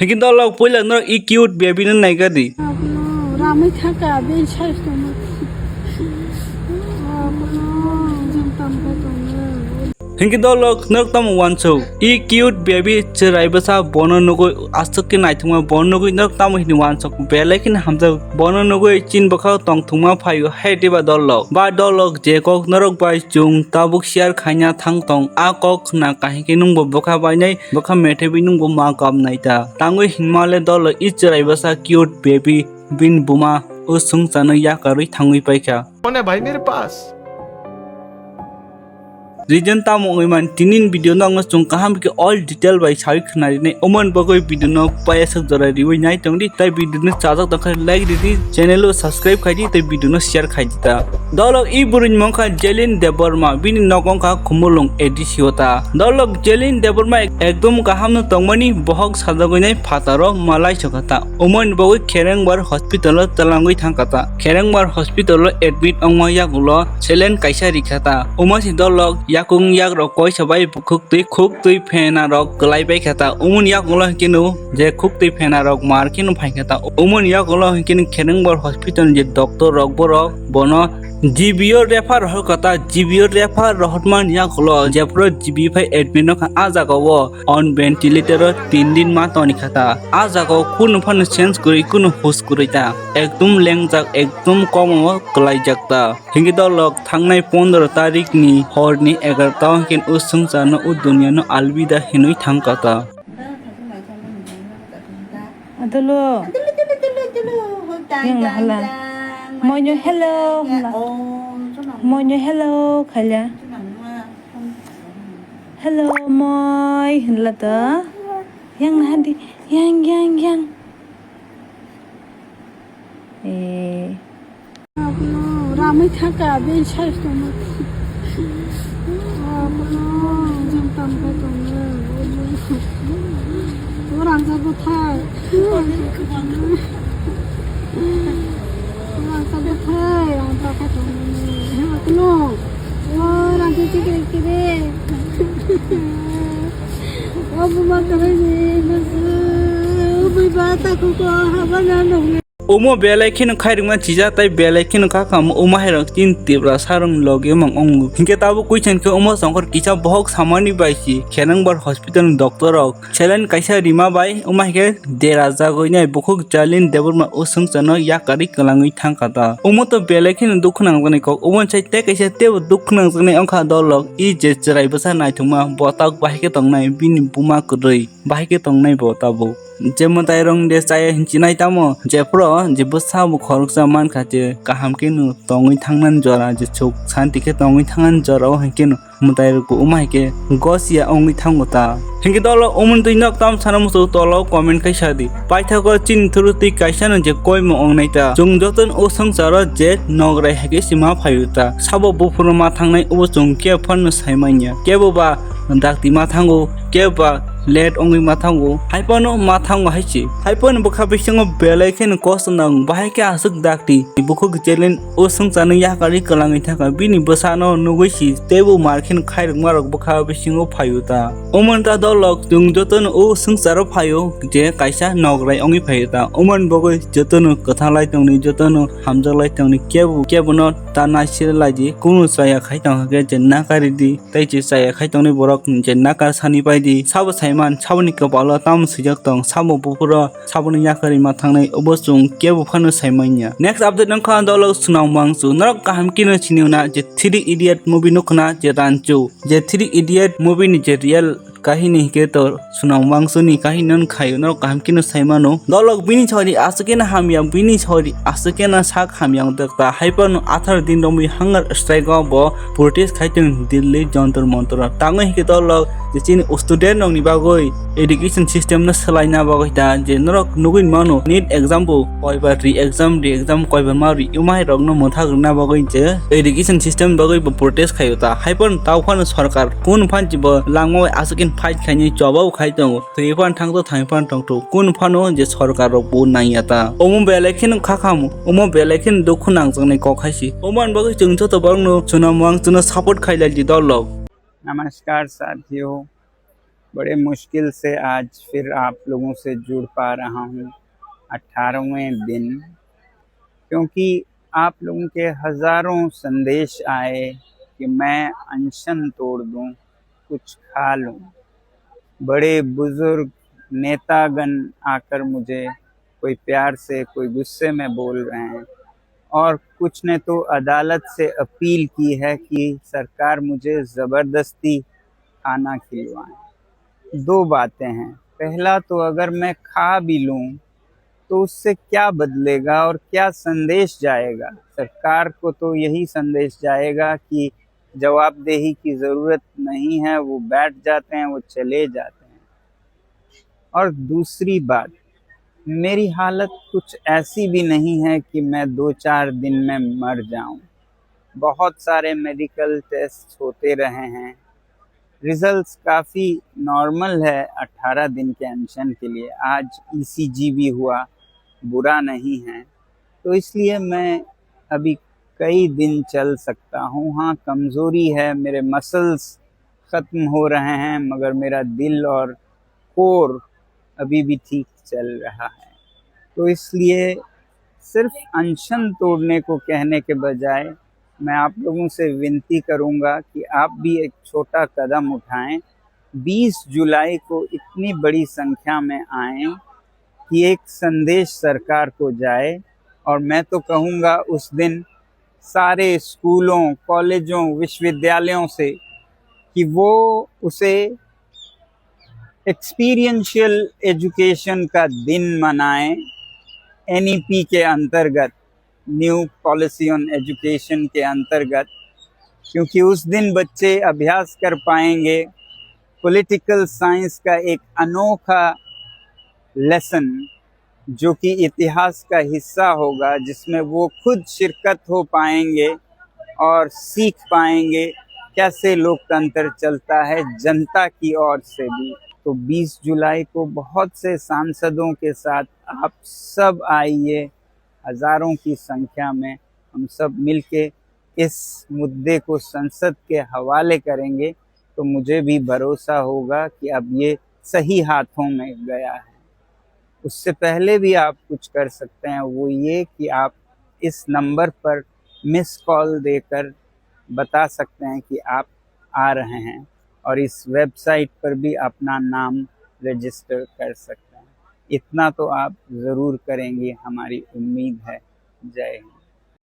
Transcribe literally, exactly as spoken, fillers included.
Hingke dolok puila norok i cute baby no naikha di. Abono ramwi thangkha, bini size tongma. Abono jang tamkha tongo. Hingke dolok norok tamo wansuk, i cute baby chwrai bwsa bono nugwi aswk khe naithokma, bono nugwi norok tamo hini wansuk, belai kheno hamjak, bono nugwi chini bwkhao tongthokma phaio, hai diba dolok? Ba dolok je kok norok bai chwng tabuk share khaina thang tong, a kok khna kahikhe nwngbo bwkha bainai, bwkha methaiwi nwngbo ma kamnai ta. Tangwi hinmale dolok i chwrai bwsa cute baby bini buma o swngcharno yakarwi thangwi paikha. कौन है भाई मेरे पास? Reason tamo wngwi man, tinin video no ang chwng kaham khe all detail bai sawi khna rinai. Omon bagwi video no payasok jora riwi nai tongdi, tai video no chajak tongkha like ridi, channel o subscribe khaidi, tai video no share khaidi ta. Dolok i bwrwini mung kha Jelin Debbarma, bini nok wng kha Khumulwng A D C o ta. Dolok Jelin Debbarma ek-, ekdom kaham no tongmani bohok sajagwi nai phataro malai sokha ta. Omon bagwi Kherengbar hospital o twlangwi thangkha ta. Kherengbar hospital o admit wngma yagulo saline kaisa rikha ta. Omo si dolok yakung yakrok koisa bai bukhuk twi khuk twi phena rok kwlai bai kha ta. Omoni yagulo hinkhe no je khuk twi phena rok mar khe no phai kha ta. Omoni yagulo hinkhe no Kherengbar hospital ni je doctor rok borok bono G B o refer rohor kha ta. G B o refer rohormani yagulo jephuru G B phai admit wngkha a jagao on ventilator o tin din ma toni kha ta. A jagao kunu phano sense kwrwi kunu hus kwrwi ta. Ekdom lengjak, ekdom komo kwlaijak ta. Hingke dolok thangnai pondro tarik ni hor ni egarota o hingke o swngcharno o duniano alvida hinwi thangkha ta. Adolo. Yang hala. Moinyo hello. Moinyo hello khala. Hello moi hinla to. Yang nahadi. Yang, yang, yang. Eh. Abono ramwi thangkha, bini size tongma. Abono jang tamkha tongo. O rangchak bwthai. O rangchak bwthai, ang takha tongmani. Abono. O rangchak chikiri kiri. O buma kwrwini bwswk. O bui ba takhuko habana nukle. Omo belai kheno khairokma chija tai belai kheno kha kamo omo hairok tin Tiprasa rok logi mang ongo. Hinkhe tabuk kuichang khe omo songkhor kisa bohok samani bai si Kherengbar hospital ni doctor rok saline kaisa rima bai omo haikhe dera jagwi nai bukhuk Jalin Debbarma o swngcharno yakarwi kwlangwi thangkha ta. Omo to belai kheno dukhu nangjaknai kok. Omo sai tei kaisa teibo dukhu nangjaknai wngkha dolok i je chwrai bwsa naithokma botak bahai khe tongnai bini buma kwrwi. Bahai khe tongnai bo tabuk. Je mwtai rok de chaya hinchinai tamo, jephuru je bwsa bo khoroksa mankha je kaham khe no tongwi thangnani jora, je chuk santi khe tongwi thangnani jora o hinkhe no mwtai rok bo wngma hinkhe gosia wngwi thango ta. Hinkhe dolo umuni twi nok tam sana muchung tolo comment khai sa di. Paithago chini thuru twi kaisa no je koimo wngnai ta. Chwng joto no o swngcharo je nograi hai khe se ma phaio ta. Sabo buphuru ma thangnai obo chwng khe phano sai manya. Kebo ba dakti ma thango, kebo ba late wngwi ma thango, hai phano ma thango hai se. Hai phano bwkha bisingo belai kheno kosto nang, bahai khe aswk dakti bukhuk Jalin o swngcharno yakarwi kwlangwi thangkha. Bini bwsano nugwi si teibo mar kheno khairokma rok bwkha bisingo phaio ta. Omo wngkha dolok chwng jotono o swngcharo phaio je kaisa nograi wngwi phaio ta. Omoni bagwi jotono kwthalai tongni, jotono hamjaklai tongni, kebo kebono ta naisirlaidi, kunu chaya khai tongkha khe je nakaridi. Tei je chaya khai tongnai borok je nakar sani pai di, sabo saiman, saboni kwpalo tamo swijak tong, sabo buphuru saboni yakarwi ma thangnai, obo chwng kebo phano sai manya. Next update wngkha dolok Sonam Wangchuk. Norok kaham khe no sini hwna je Three Idiot movie nukho na je Ranchu. Je Three Idiot movie ni je real kahini hinkhe to Sonam Wangchuk ni kahini no khaio, norok kaham khe no sai mano. Dolok bini sori aswk khe no hamya, bini sori aswk khe no sak hamya wng ta. Hai phano atharo din romwi hunger strike o bo protest khai tong Delhi Jantar Mantar o. Tangwi hinkhe dolok je chini student rok ni bagwi education system no swlaina bagwi ta, je norok nugwi mano NEET exam bo koibar re-exam, re-exam koibar ma rwi, umai rok no mwthak rwna bagwi je education system bagwi bo protest khaio ta. Hai phano tao phano sorkar kun phan bo langma bai aswk khe fight khainai choba bo khai tongo. Thwi phano thangto, thangwi phano tongto, kun phano je sorkar rok bo nangya ta. Omo belai kheno kha khamo, omo belai kheno dukhu nangjaknai kok hai se. Omo ni bagwi chwng joto borok no Sonam Wangchuk no support khai lai di dolok. नमस्कार साथियों, बड़े मुश्किल से आज फिर आप लोगों से जुड़ पा रहा हूँ, अठारहवें दिन, क्योंकि आप लोगों के हजारों संदेश आए कि मैं अनशन तोड़ दूं, कुछ खा लूं। बड़े बुजुर्ग नेतागण आकर मुझे कोई प्यार से, कोई गुस्से में बोल रहे हैं, और कुछ ने तो अदालत से अपील की है कि सरकार मुझे ज़बरदस्ती खाना खिलवाएं। दो बातें हैं। पहला तो अगर मैं खा भी लूं तो उससे क्या बदलेगा और क्या संदेश जाएगा? सरकार को तो यही संदेश जाएगा कि जवाबदेही की ज़रूरत नहीं है, वो बैठ जाते हैं, वो चले जाते हैं। और दूसरी बात, मेरी हालत कुछ ऐसी भी नहीं है कि मैं दो चार दिन में मर जाऊं। बहुत सारे मेडिकल टेस्ट होते रहे हैं, रिजल्ट्स काफ़ी नॉर्मल है अठारह दिन के अनशन के लिए। आज ईसीजी भी हुआ, बुरा नहीं है। तो इसलिए मैं अभी कई दिन चल सकता हूँ। हाँ, कमज़ोरी है, मेरे मसल्स ख़त्म हो रहे हैं, मगर मेरा दिल और कोर अभी भी ठीक चल रहा है। तो इसलिए सिर्फ अनशन तोड़ने को कहने के बजाय मैं आप लोगों से विनती करूंगा कि आप भी एक छोटा कदम उठाएं। बीस जुलाई को इतनी बड़ी संख्या में आएं कि एक संदेश सरकार को जाए, और मैं तो कहूंगा उस दिन सारे स्कूलों, कॉलेजों, विश्वविद्यालयों से कि वो उसे एक्सपीरियंशियल एजुकेशन का दिन मनाएं। एनईपी के अंतर्गत, न्यू पॉलिसी ऑन एजुकेशन के अंतर्गत, क्योंकि उस दिन बच्चे अभ्यास कर पाएंगे पॉलिटिकल साइंस का एक अनोखा लेसन, जो कि इतिहास का हिस्सा होगा, जिसमें वो खुद शिरकत हो पाएंगे और सीख पाएंगे कैसे लोकतंत्र चलता है जनता की ओर से भी। तो बीस जुलाई को बहुत से सांसदों के साथ आप सब आइए, हजारों की संख्या में हम सब मिलके इस मुद्दे को संसद के हवाले करेंगे, तो मुझे भी भरोसा होगा कि अब ये सही हाथों में गया है। उससे पहले भी आप कुछ कर सकते हैं, वो ये कि आप इस नंबर पर मिस कॉल देकर बता सकते हैं कि आप आ रहे हैं, और इस वेबसाइट पर भी अपना नाम रजिस्टर कर सकते हैं। इतना तो आप ज़रूर करेंगे, हमारी उम्मीद है। जय हिंद।